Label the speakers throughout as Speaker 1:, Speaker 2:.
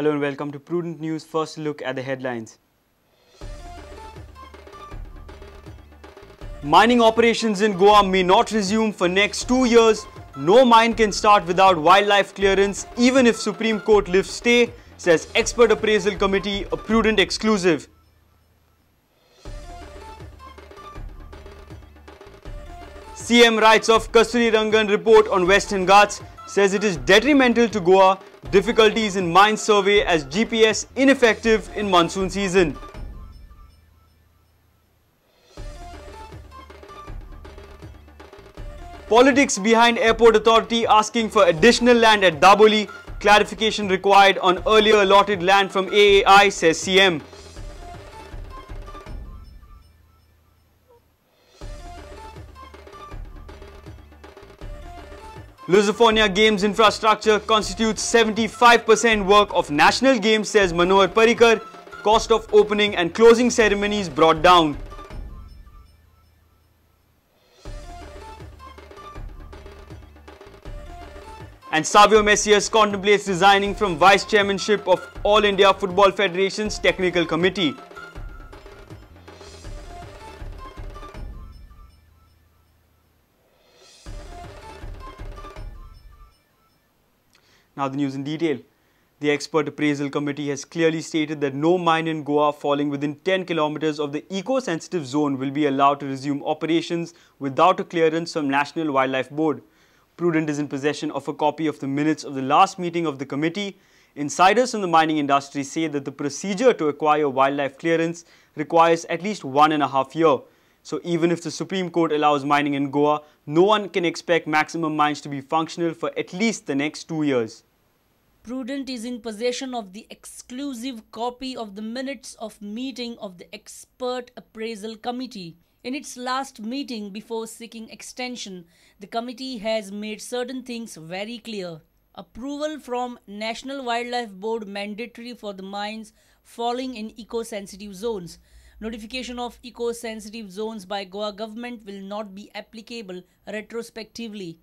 Speaker 1: Hello and welcome to Prudent News. First look at the headlines. Mining operations in Goa may not resume for next 2 years. No mine can start without wildlife clearance, even if Supreme Court lifts stay, says Expert Appraisal Committee, a Prudent exclusive. CM writes off Kasturirangan report on Western Ghats, says it is detrimental to Goa, difficulties in mine survey as GPS ineffective in monsoon season. Politics behind Airport Authority asking for additional land at Dabolim, clarification required on earlier allotted land from AAI, says CM. Lusofonia Games infrastructure constitutes 75% work of National Games, says Manohar Parrikar. Cost of opening and closing ceremonies brought down. And Savio Messias contemplates resigning from vice chairmanship of All India Football Federation's Technical Committee. Now the news in detail. The Expert Appraisal Committee has clearly stated that no mine in Goa falling within 10 kilometers of the eco-sensitive zone will be allowed to resume operations without a clearance from National Wildlife Board. Prudent is in possession of a copy of the minutes of the last meeting of the committee. Insiders from the mining industry say that the procedure to acquire wildlife clearance requires at least 1.5 years. So even if the Supreme Court allows mining in Goa, no one can expect maximum mines to be functional for at least the next 2 years.
Speaker 2: Prudent is in possession of the exclusive copy of the minutes of meeting of the Expert Appraisal Committee. In its last meeting before seeking extension, the committee has made certain things very clear. Approval from National Wildlife Board mandatory for the mines falling in eco-sensitive zones. Notification of eco-sensitive zones by Goa government will not be applicable retrospectively.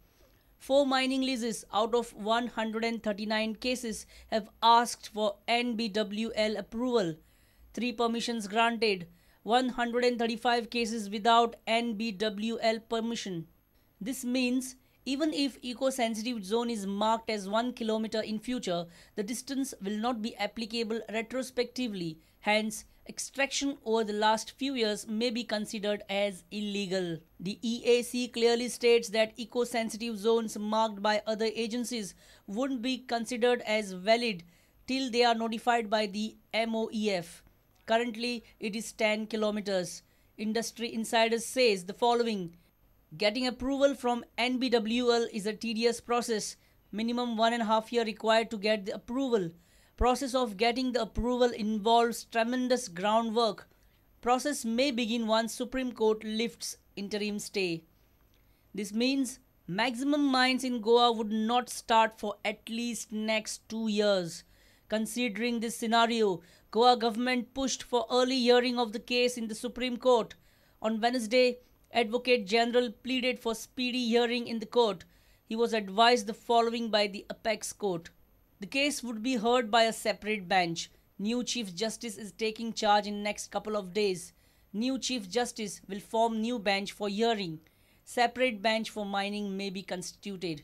Speaker 2: 4 mining leases out of 139 cases have asked for NBWL approval. 3 permissions granted. 135 cases without NBWL permission. This means even if eco-sensitive zone is marked as 1 kilometer in future, the distance will not be applicable retrospectively. Hence, extraction over the last few years may be considered as illegal. The EAC clearly states that eco-sensitive zones marked by other agencies wouldn't be considered as valid till they are notified by the MOEF. Currently, it is 10 kilometers. Industry Insiders says the following. Getting approval from NBWL is a tedious process. Minimum 1.5 year required to get the approval. Process of getting the approval involves tremendous groundwork. Process may begin once Supreme Court lifts interim stay. This means maximum mines in Goa would not start for at least next 2 years. Considering this scenario, Goa government pushed for early hearing of the case in the Supreme Court. On Wednesday, Advocate General pleaded for speedy hearing in the court. He was advised the following by the Apex Court. The case would be heard by a separate bench. New Chief Justice is taking charge in next couple of days. New Chief Justice will form new bench for hearing. Separate bench for mining may be constituted.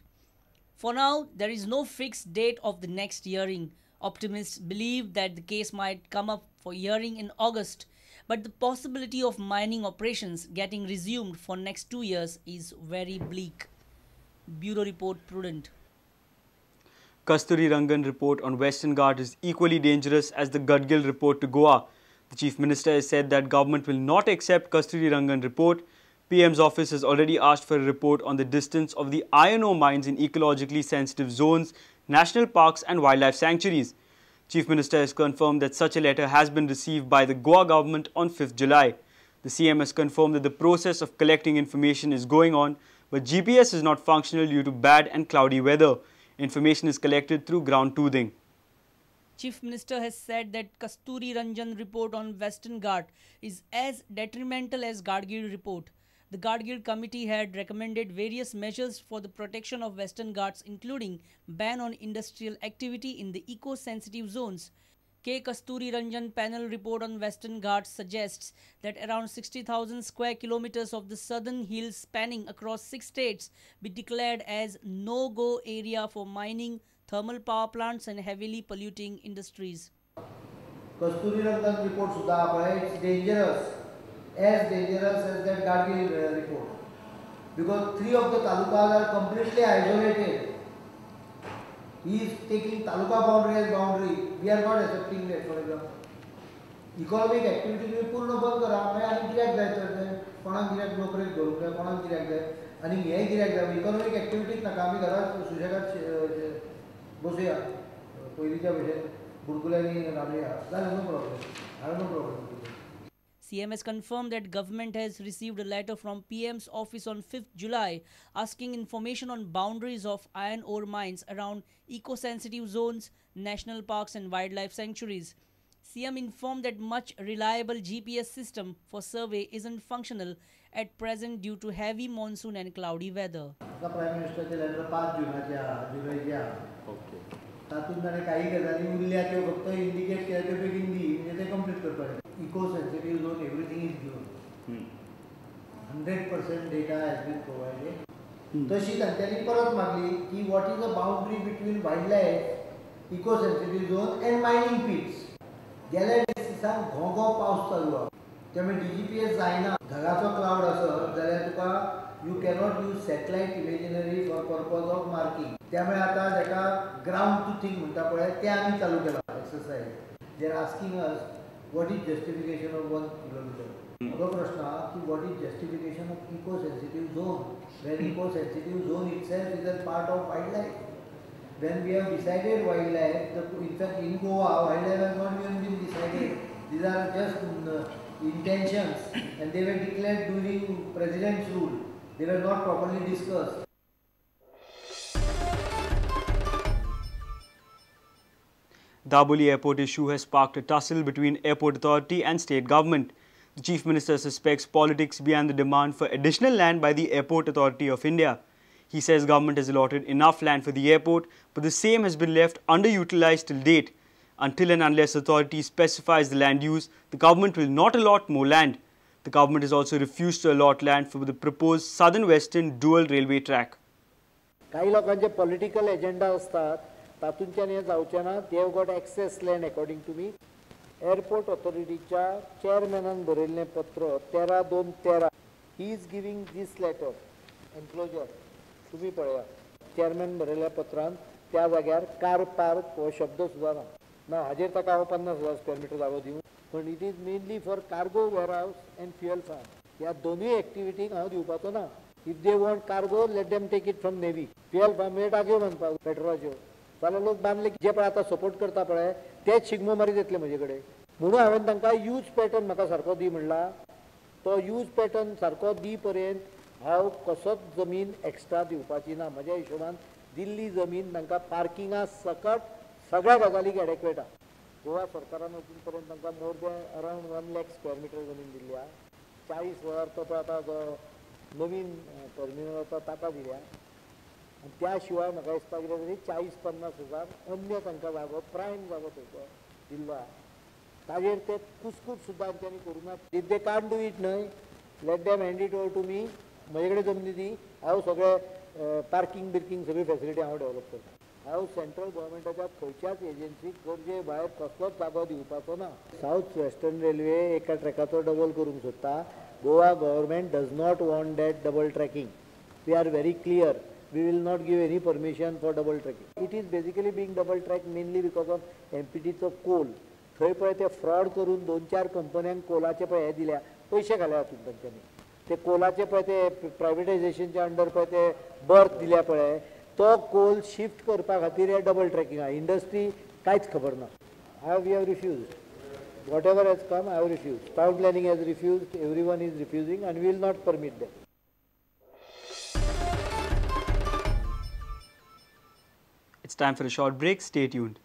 Speaker 2: For now, there is no fixed date of the next hearing. Optimists believe that the case might come up for hearing in August, but the possibility of mining operations getting resumed for next 2 years is very bleak. Bureau Report, Prudent.
Speaker 1: Kasturirangan report on Western Ghats is equally dangerous as the Gadgil report to Goa. The Chief Minister has said that government will not accept Kasturirangan report. PM's office has already asked for a report on the distance of the iron ore mines in ecologically sensitive zones, national parks and wildlife sanctuaries. Chief Minister has confirmed that such a letter has been received by the Goa government on 5th July. The CM has confirmed that the process of collecting information is going on, but GPS is not functional due to bad and cloudy weather. Information is collected through ground toothing.
Speaker 2: Chief Minister has said that Kasturirangan report on Western Ghats is as detrimental as Gadgil report. The Gadgil Committee had recommended various measures for the protection of Western Ghats, including ban on industrial activity in the eco-sensitive zones. K. Kasturirangan panel report on Western Ghats suggests that around 60,000 square kilometers of the southern hills spanning across 6 states be declared as no-go area for mining, thermal power plants and heavily polluting industries.
Speaker 3: Kasturirangan report सुद्धा पळय, it's dangerous, as dangerous as that Gadgil report, because 3 of the talukas are completely isolated. He is taking taluka boundary as boundary. We are not accepting that, for example. Economic activity तुम्ही पूर्ण बंद करा, मागीर आनी कित्याक जाय तर तें? कोणाक कित्याक नोकरेक धरूंक जाय, कोणाक कित्याक जाय आनी हें कित्याक जाय? इकॉनॉमीक एक्टिविटीच नाका, आमी घरात सुशेगाद बसुया पयलींच्या भशेन बुडकुल्यांनी रावया, जालें, no problem, I have no problem.
Speaker 2: CM has confirmed that government has received a letter from PM's office on 5th July asking information on boundaries of iron ore mines around eco-sensitive zones, national parks and wildlife sanctuaries. CM informed that much reliable GPS system for survey isn't functional at present due to heavy monsoon and cloudy weather.
Speaker 3: Prime Ministerचे letter 5 जुलैचे okay, तातूंत ताणें काही गजाली उरल्या त्यो फक्त indicate केल्या त्यो बेगीन दी, म्हणजे ते कंप्लीट करपाचें. Eco sensitive zone, everything is given, 100% data has been provided. तशी तांच्यांनी परत मागली की what is the boundary between wild life, eco sensitive zone and mining pits. गेल्या 20 दिसांक घोंगो पावस चालू आसा, त्यामुळे DGPS जायना. ढगाचो क्लावड आसत जाल्यार तुका you cannot use satellite imagery for purpose of marking. त्यामुळे आतां ताका ग्रावंड ट्रुथींग म्हणटा पळय तें आमी चालू केलां exercise. They are asking us what is justification of 1 kilometer. म्हजो प्रश्न आहा की what is justification of eco sensitive zone when eco sensitive zone itself is a part of wild life. When we have decided wild life, in fact in Goa wild life has not even been decided. These are just intentions and they were declared during President's rule. They were not properly discussed.
Speaker 1: Dabolim Airport issue has sparked a tussle between Airport Authority and state government. The Chief Minister suspects politics behind the demand for additional land by the Airport Authority of India. He says government has allotted enough land for the airport, but the same has been left underutilized till date. Until and unless authority specifies the land use, the government will not allot more land. The government has also refused to allot land for the proposed southern western dual railway track.
Speaker 3: काही लोकांचे political agenda असतात, तातूंतल्यान हें जावचें ना. They have got excess land according to me. Airport ऑथॉरिटीच्या चेअरमॅनान बरयल्लें पत्र 13/2/13, he is giving this letter enclosure. तुमी पळया, चेअरमॅन बरयल्ल्या पत्रान त्या जाग्यार कार पार्क हो शब्द सुद्दां ना. ना हाजेर ताका हांव 50,000 स्क्वेअर मिटर जागो दिवं, पण it is mainly for cargo warehouse and fuel farm. ह्या दोनूय एक्टिविटीक हांव दिवपाचो ना. If they want cargo, let them take it from navy. Fuel farm म्हणजे टाकयो बांदपाक पेट्रोलाच्यो, जाल्यार लोक बांदले जे पळय आतां सपोर्ट करता पळय तेच शिगमो मारीत येतले म्हजे कडेन. म्हणून हांवें तांकां यूज पॅटर्न म्हाका सारको दी म्हणला. तो यूज पॅटर्न सारको दी पर्यंत हांव कसोच जमीन एक्स्ट्रा दिवपाची ना. म्हज्या हिशोबान दिल्ली जमीन तांकां पार्किंगा सकट सगळ्या गजालीक एडेक्वेट आहा. गोवा सरकारान अजून पर्यंत तांकां more than around 1 lakh square meter जमीन दिल्ली आहा. 40,000 तो पळय आतां जो नवीन टर्मिनल आसा ताका दिल्या. आनी त्या शिवाय म्हाका दिसता कितें तरी 40-50 हजार अन्य तांकां जागो प्रायम जागो थंयचो दिल्लो आहा. ताजेर ते कुसकूट सुद्दां आमच्यांनी करूं ना. If they can't do it न्हय, let them hand it over to me. म्हजे कडेन जमनी दी, हांव सगळें पार्किंग बिर्किंग सगळी फेसिलिटी हांव डेवलप करता. हांव सेंट्रल गव्हर्मेंटाच्या खंयच्याच एजन्सीक गरजे भायर कसलोच जागो दिवपाचो ना. सावथ वेस्टर्न रेल्वे एका ट्रॅकाचो डबल करूंक सोदता. Goa government does not want that double tracking. We are very clear, we will not give any permission for double tracking. It is basically being double track mainly because of एमपीटीचो कोल. थंय पळय ते fraud करून 2-4 कंपन्यांक कोलाचे पळय हे दिल्या, पयशे घाल्या हातूंत तांच्यांनी. ते कोलाचे पळय ते प्रायवेटायजेशनच्या अंडर पळय ते बर्थ दिल्या पळय, तो कोल शिफ्ट करपा खातीर हे डबल ट्रॅकिंग आहा. इंडस्ट्री कांयच खबर ना. I we have refused. Whatever has come, I have refused. Town planning has refused, everyone is refusing and we will not permit them.
Speaker 1: It's time for a short break. Stay tuned.